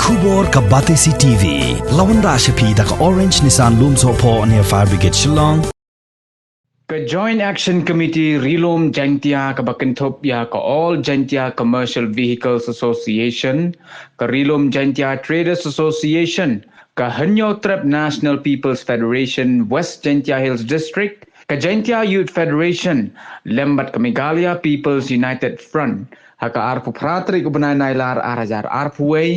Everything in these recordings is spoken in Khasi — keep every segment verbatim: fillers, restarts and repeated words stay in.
Khubor ka Batesi T V. La wanrah sha phi da ka Orange Nissan Lumsohphoh near Fire Brigade Shillong. Ka Joint Action Committee Ri-lum Jaintia kaba kynthup ïa ka All Jaintia Commercial Vehicles Association, ka Ri-lum Jaintia Traders Association, ka Hynñiewtrep National People's Federation West Jaintia Hills District, ka Jaintia Youth Federation lem bad ka Meghalaya People's United Front, ha ka arphew phra tarik u bnai Nailar ar hajar arphew wei,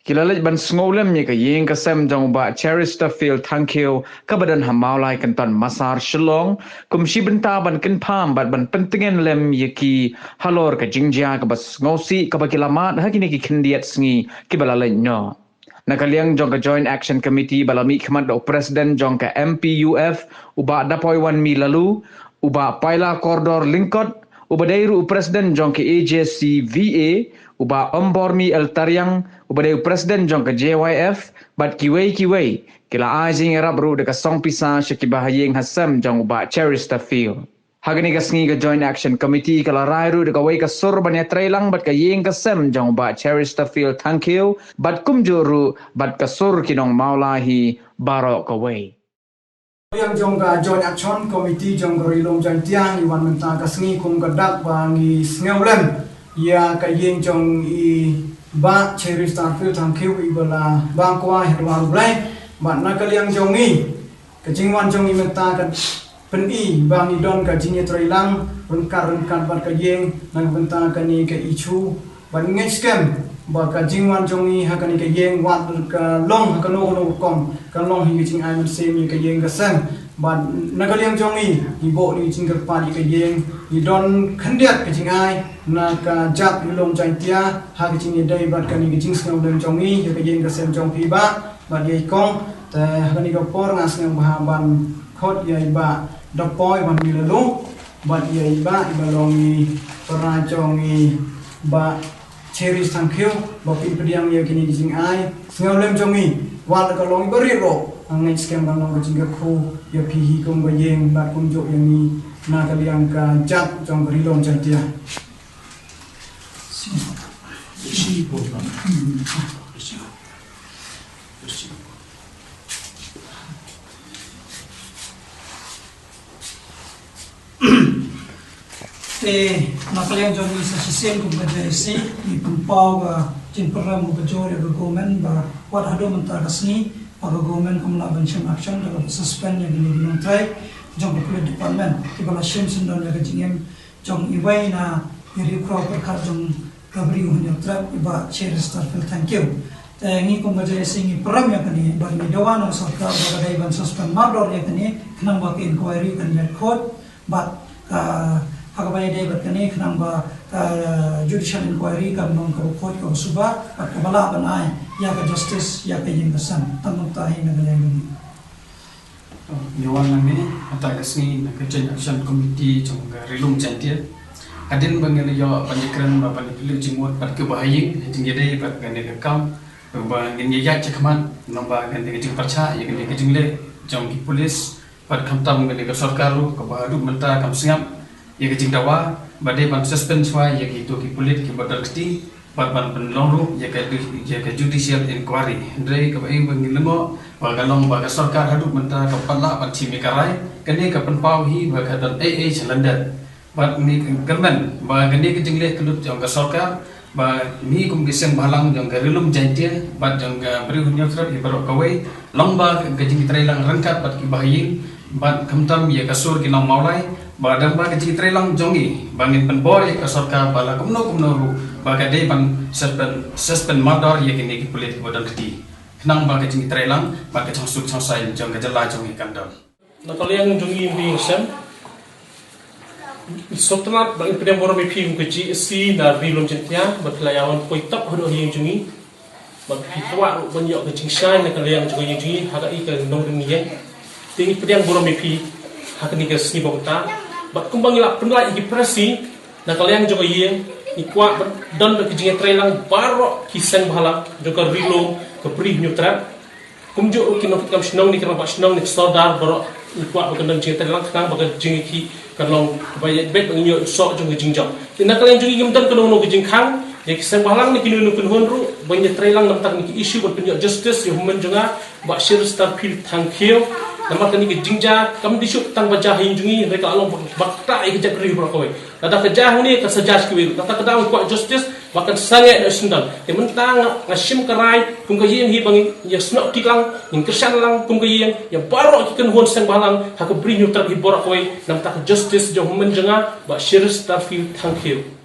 ki la leit ban sngewlem ïa ka ïing ka sem jong u Bah Cheristerfield Thangkhiew kaba don ha Mawlai Kynton Massar Shillong, kum shi bynta ban kynpham bad ban pyntngen lem ïa ki halor ka jingjia kaba sngewsih kaba ki la mad ha kine ki khyndiat sngi kiba la leit noh. Na ka liang jong ka Joint Action Committee ba la mihkhmat da u President jong ka M P U F, u Bah Dapoiwanmi Laloo, u Bah Paila Kordor Lyngkot, uba dei ruh u President jong ka A J C V A, u Bah Ombormi L Tariang, uba dei u President jong ka J Y F, bad kiwei kiwei, ki la ai jingïarap ruh da ka song pisa sha ki bahaïing hasem jong u Bah Cheristerfield. Ha kane ka sngi ka Joint Action Committee ka la rai ruh da kawei ka sur ban ïatreilang bad ka ïing ka sem jong u Bah Cheristerfield Thangkhiew, bad kumjuh ruh bad ka sur ki nong Mawlai hi baroh kawei. Liang jong ka Joint Action Committee jong ka Ri-lum Jaintia, ngi wan mynta ka sngi kum ka dak ba ngi sngewlem ïa ka ïing jong i Bah Cheristerfield Thangkhiew iba la bang kwai ha duwar U Blei. Bad na ka liang jong ngi, ka jingwan jong ngi mynta ka pyni ba ngi don ka jingïatreilang ryngkat ryngkat bad ka ïing na ka bynta kane ka issue. Bad ngi ngeit skhem ba ka jingwan jong ngi ha kane ka ïing, wat ka long ha kano kano ka rukom, kan long hi ka jingai mynsiem ïa ka ïing ka sem. Bad na ka liang jong ngi, ngi buh ïa ka jingkyrpad ïa ka ïing, ngi don khyndiat ka jingai na ka jaid Ri-lum Jaintia ha ka jingïadei bad kane ka jingsngewlem jong ngi ïa ka ïing ka sem jong phi Bah bad ïa i kong. Te ha kane ka por nga sngewbha ban khot ïa i Bah Dapoiwanmi Laloo bad ïa i Bah, iba long i para jong i Bah Cheristerfield Thangkhiew, ba pynpdiang ïa kine ki jingai sngewlem jong ngi. Wat ka long iba rit ruh, nga ngeit skhem kan long ka jingkyrkhu ïa phi hi kum ka ïing bad kumjuh ïa ngi na ka liang ka jaid jong ka Ri-lum Jaintia. Te na ka liang jong ngi sa shisien kum ka J A C, ngi pynpaw ka jingpyrshang kaba jur ïa ka government ba wat haduh mynta ka sngi ba ka government kam lah ban shim action da kaba suspend ïa kine ki nongtrei jong ka police department kiba la shim syndon ïa ka jingim jong iwei na i riewkhraw pyrkhat jong ka Bri u Hynñiewtrep, i Bah Cheristerfield Thangkhiew. Te ngi kum ka J A C ngi pyrshang ïa kane bad ngi dawa na ka sorkar ba ka dei ban suspend mardor ïa kane khnang ba ka inquiry kan ïaid khuid bad ka, ha kaba ïadei bad kane khnang ba ka judicial inquiry kan long kaba khuid kaba suba bad kaba lah ban ai ïa ka justice ïa ka ïing ka sem. Tang kumta hi na ka liang jong ngi. Ngi wan nangne mynta ka sngi na ka Joint Action Committee jong ka Ri-lum Jaintia. Hadien ba ngin ïoh ban ïakren bad ban ïakylli jingmut bad kiba ha ïing ha jingïadei bad kane ka kam, ba ngin ïa ïaid shakhmat namar ba kane ka jingpyrshah ïa kane ka jingleh jong ki police bad khamtam kane ka sorkar ruh kaba haduh mynta kam sngap ïa ka jingdawa ba dei ban suspend shuwa ïa kito ki pulit kiba don kti bad ban pynlong ruh ïa ka, ïa ka judicial inquiry. Hynrei kaba ïa ba ngi lyngngoh ba ka long ba ka sorkar haduh mynta kam pat lah ban shim ïa ka rai. Kane ka pynpaw hi ba ka don ei ei shalyndet. Bad ngi kyrmen ba kane ka jingleh kyllut jong ka sorkar, ba ngi kum ki seng bhalang jong ka Ri-lum Jaintia bad jong ka Bri u Hynñiewtrep hi baroh kawei, long ba ka jingtreilang ryngkat bad kiba ha ïing bad khamtam ïa ka sur ki nong Mawlai, ba dang ba ka jingtreilang jong ngi ba ngin pynbor ïa ka sorkar ba la kumno kumno ruh ba ka dei ban suspend, suspend mardor ïa kine ki pulit kiba don kti, khnang ba ka jingtreilang bad ka jingsuk jingsaiñ jong ka jylla jong ngi kan don. Na ka liang jong ngi, ngi sem sngewtynnat ba ngin pdiang burom ïa phi kum ka J A C na Ri-lum Jaintia ba phi la ïa wan poi tap haduh ha ïing jong ngi. Ba phi kwah ruh ban ïoh ka jingshai na ka liang jong ka ïing jong ngi ha ka i ka nongrim ïing. Te ngi pdiang burom ïa phi ha kane ka sngi ba mynta. Bad kumba ngi la pynlait ïa ki press hi na ka liang jong ka ïing, ngi kwah ban don ka jingïatreilang baroh ki seng bhalang jong ka Ri-lum, ka Bri u Hynñiewtrep. Kumjuh ruh ki nongtrei kam shnong, ne ki rangbah shnong, ne ki sordar baroh, ngi kwah ba kan don jingtreilang khnang ba ka jingïakhih kan long kaba ïaid beit, ba ngin ïoh soh jong ka jingjop. Te na ka liang jong ngi ngim don kano kano ka jingkhang. Ïa ki seng bhalang ne ki nongkynhun ruh ban ïatreilang namar kine ki issue ban pynïoh justice ïa u hynmen jong nga, Bah Sherith Starfield Thangkhiew. Namar kane ka jingjia kam dei shuh tang ba jia ha ïing jong ngi, hynrei ka la long ba, ba ktah ïa ka jaitbynriew baroh kawei. Lada ka jia hangne kan sa jia sha kiwei ruh. Kata ka daw ngi kwah justice ba kan sangeh noh shisyndon. Te mynta nga, nga shim ka rai kum ka ïing hi ba ngin ïasnoh kti lang, ngin kyrshan lang kum ka ïing ïa baroh ki kynhun seng bhalang ha ka Bri Hynñiewtrep hi baroh kawei namar ka justice jong u hynmen jong nga, Bah Sherith Starfield Thangkhiew.